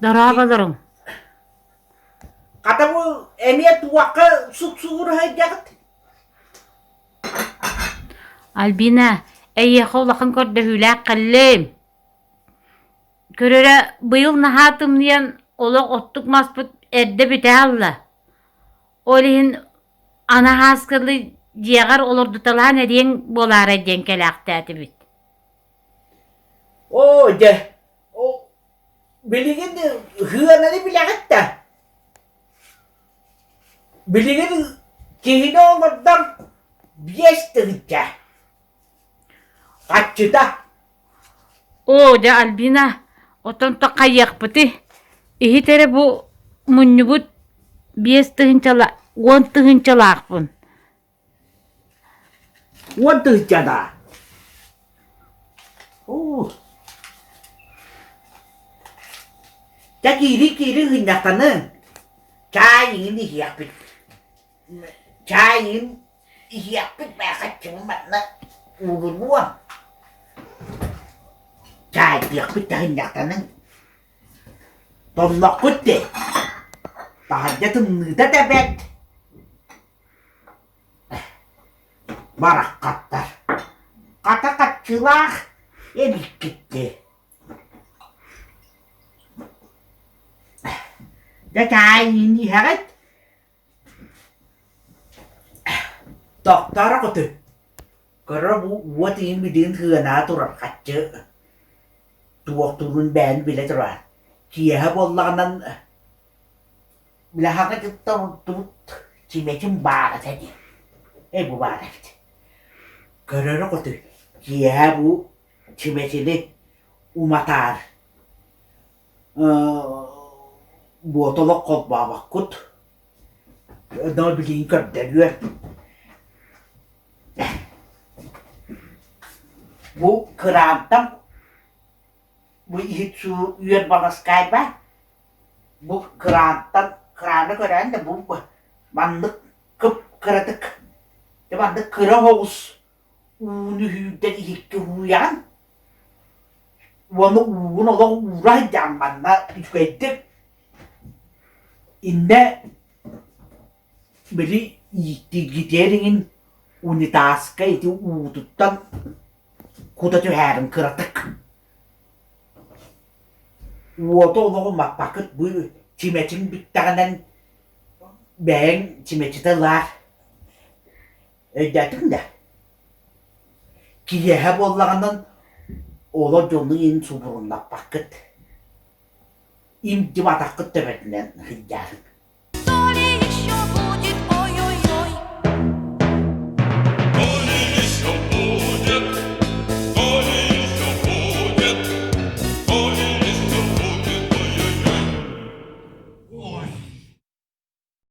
Дорооболоруҥ. Хата бу эмиэ туохха суксугура сылдьаҕыт? Альбина, эйиэхэ улахан көрдөһүүлээх кэллим. Көрөрө быйыл наһаа тымныйан олох оттук маспыт эрдэ бүтэ хаалла. Ол иһин анаһааскылыы дьиэҕэр олордуталаан эриэҥ буолаарай диэн кэлээхтээтибит. Оо дьэ, билигин сыананы билэҕит да? Билигин киһини олордор 5000. Хаччыта. Оо, дьэ, Альбина, оттон хайыахпытый? Иһит эрэ бу мунньубут 5 тыһыынчала 10 тыһыынчалаахпын. 10 тыһыынча даа? Оо. Дьэ киири-киири ыһынньахтаныҥ. Чаай иҥин иһиэхпит. Чаай иҥин иһиэхпит бээхэччиҥ манна уулунуо. Чаайдыахпыт да ыһынньахтаныҥ. Тонноххут дии. Таһырдьа тымныыта да бэрт. Бараххаттар. Хата хаччылаах эбиккит дии. Дьэ чаай иин иһэҕит? Тохтооро хоту. Көрө бу уот иин билигин сыанаа турар хаччы туохтуурун бэйэн билэ турар. Киэһэ буоллаҕынан Билэһэҕэ кытта урдубут чимэтин баар этэ дии. Ээ бу баар эбит. Көрөрө хоту киэһэ бу чимэтини уматаар буота олох холбообоккут. Онно билигин көрдөрүө. Бу кыраантан бу иһит суу үөр баласкаайба Бу кыраантан кырааны көрөөн да бу маннык кып-кыратык дьэ маннык кыра оҕус ууну сүүрдэн иһиккэ ууйаҕын уонна уугун олох уура сылдьаҕын манна үчүгэйдик иннэ били ииттиргитиэр иҥин унитазка ити уутуттан кута түһээрин кыратык Уоту олоҕу маппакыт бу чимэтиҥ бүттэҕинэн бэйэҥ чимэчитэ ылаар. Өйдөөтүҥ да? Киэһэ буоллаҕынан олор дьону иһин субуруннаппаккыт. Им-дьим атаххыт төбөтүнэн сылдьаарыҥ.